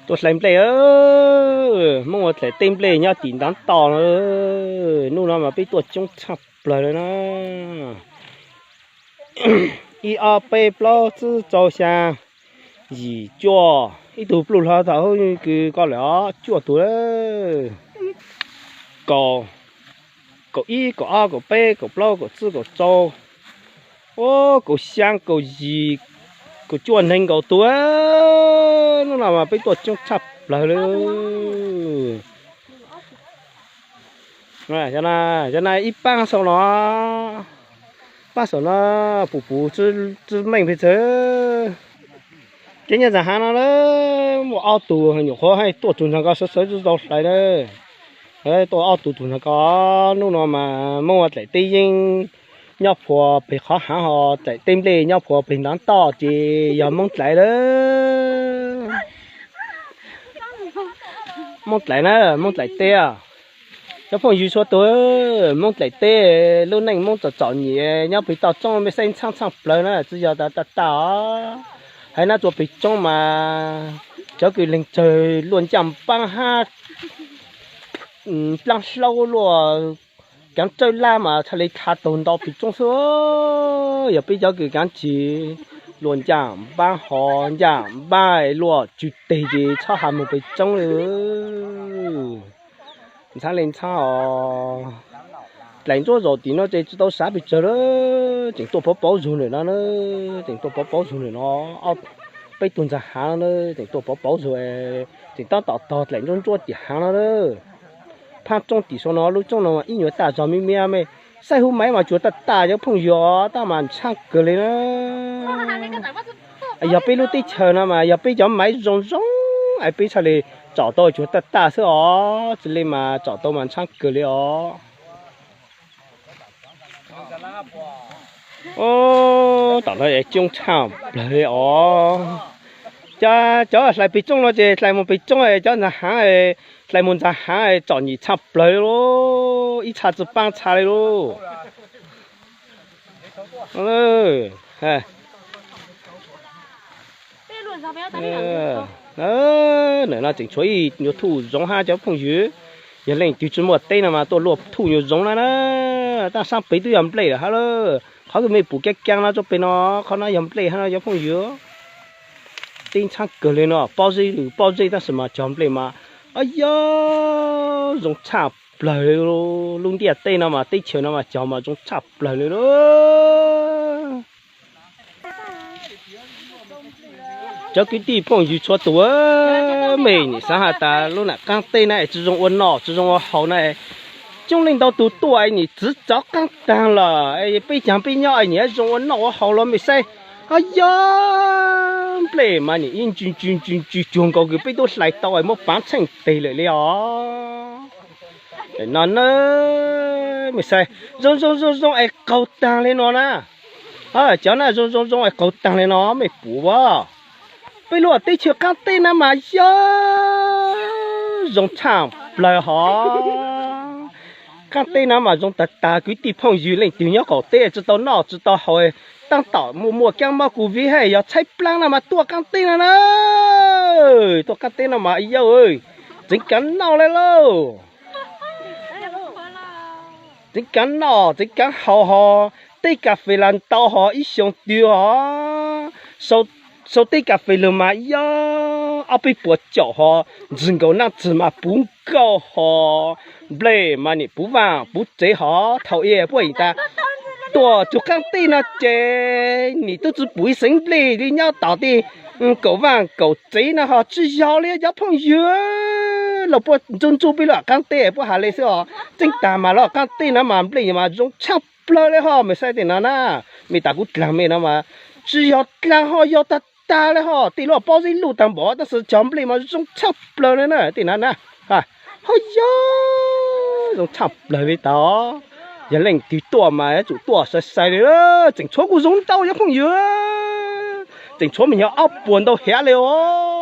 Tuaj hlais nplej, Hmoob ua dlaim teb nplej nyob tim ntav toj no. Hnub no mas peb tuaj coob tshaj plaws li na. Ib ob peb plaub tsib rau xya yim cuaj, ib tug pluj hlo thaum kws ko lawm os, cuaj tus. Kaum, kaum ib, kaum ob, kaum peb, kaum plaub, kaum tsib, kaum rau, kaum xyaa, kaum yim, kaum cuaj, nees nkaum tus. Hnub no mas peb tuaj coob tshaj plaws li. Cov no ib paab saum no, paab saum no puv puv tswb meej pes tsawg. Ces nyob ntxag haav no na, muaj ob tug nyuam qhuav haj tuaj tug ntxag ko sawv sawv tsis tau hlais na. Tuaj ob tug tug ntxag ko, hnub no mas Moob ua dlaim teb yeeb nyob puag pem qhov haav ho dlaim teb nplej nyob puag pem ntav toj ces yog Moob dlaim lawm. Moob dlaim na, Moob dlaim teb. Cov phooj ywg txhua tus, Moob dlaim teb, lub neej Moob txom txom nyem nyob pem toj roob mej saib ntxhaab tshaj plaws na, tsi yog tas tag tag os. Hais nab rua pem roob mas cov kws leeg tsawg luaj ncaaj npaab hab plaab hlaub luaj kaav tsawj lab mas txhaj le tha taug ntau pem roob xwb. Yog peb cov kws kaav tsis luaj ncaaj npaab ho ncaaj npaab luaj tsw teg ces txhob has moog pem roob li. Ntxhaab le ntxhaab os. Dlaim ntsuab zaum tim no ces tsi tau sav pes tsawg lawm, tseem tuaj pauv pauv zug ntawm no, tseem tuaj pauv pauv zug ntawm no. Peb tug ntxag haav no tseem tuaj pauv pauv zug, tseem tab tom tog dlaim ntsuab ntsuab tim haav no. Phaab roob tim sau no, lub roob no ib nyuas taj zog miab miab, mej saib huv maiv mas tsuas taj taj cov phooj ywg, tab mas ntshaab kawg le na. Yog peb lub teb chaws no mas yog peb cov maiv zoo zoo es peb txhaj le tsom tau tsuas taj taj xwb os, tsi le mas tsom tau mas ntshaab kawg le os. Tom no coob tshaj plawg li os. Cov, cov hlais pem roob no ces hlais moog pem roob, cov ntxag haav hlais moog ntxag haav txom nyem tshaj plawg li lauj, ib txha tsi paab txha li lauj. Ntawm no tseem tshuav ib nyuas thuj zoov hab cov phooj ywg. Yog leej twg tsi muaj teb no mas tuaj luaj thuj nyuas zoov na na. Taab saab pem twb yog nplej lawm hab lauj. Qhov kws mej pum kaab kaab no rua pem no, qhov no yog nplej hab no cov phooj ywg. Teb ntshaab kawg le no, pob zeb lwm pob zeb tab sis mas cog nplej mas, ab yog, zoo tshaj plawg li. Lub ntiaj teb no mas teb chaws no mas cog mas zoo tshaj plawg li lauj. Cov kwv tij phooj ywg txhua tus, mej nim xaav has tas lub nam qaab teb na es tsi zoo ua noj tsi zoo ua haus na, coob leej ntau tug tuaj es nim txiv tsov qaab taag lawm, peb caag peb nyob es nim zoo ua noj ua haus los mej saib. Ab yog, nplej mas nim ib ntsws ntsws ntsws ntsws cuag nkaus kws peb tub hlais tau es muab paav tsheej teg lawm li os. No na, mej saib, zoo zoo zoo zoo es qaug taag li no na. Cov na zoo zoo zoo es qaug taag li no mej pum as. Peb lub teb chaws qaab teb na mas yog zoo tshaj plawg hov. Qaab teb na mas zoo tag tag, kwv tij phooj ywg leej twg nyob qaum teb tsi tau noj tsi tau haus, taab tom muaj muaj kaab mob kuv viv hab yog tshaib plaab na mas tuaj qaab teb no na. Tuaj qaab teb no mas yog tseev kaav noj le lauj. Tseev kaav noj tseev kaav haus hov, teb kas fes las ntau hov ib xyoo twg hov, sau teb kas fes lug mas yog ob peb puas caum hov, ntsws nkaus naj txwg mas puv nkaus hov, nplej mas nim puv vaaj puv tsev hov. Thaus ub puab tas tuaj tug qaab teb no ces nim tub tsi pum ib xeev nplej li nyob tom tej kaum vaaj kaum tsev no hov tsi yog li cov phooj ywg. Los puab ntsuj ntsuj peb lub qaab teb puab has le xwb os. Tseeb tag mas lub qaab teb no mas nplej mas zoo tshaj plawg le hov. Mej saib tej no na, mej tas kuv dlaag mej no mas tsi yog dlaag hov, yog tag tag le hov. Tej lub pob zeb luj taag npaum tab sis cog nplej mas zoo tshaj plawg le na tej no na. Hov yog zoo tshaj plawg le tas. Yog leej twg tuaj mas yuav tsum tuaj sai sai le. Tseem tshuav kuj zoo ntau cov phooj ywg, tseem tshuav mej nyuam ob puas ntau heev le os.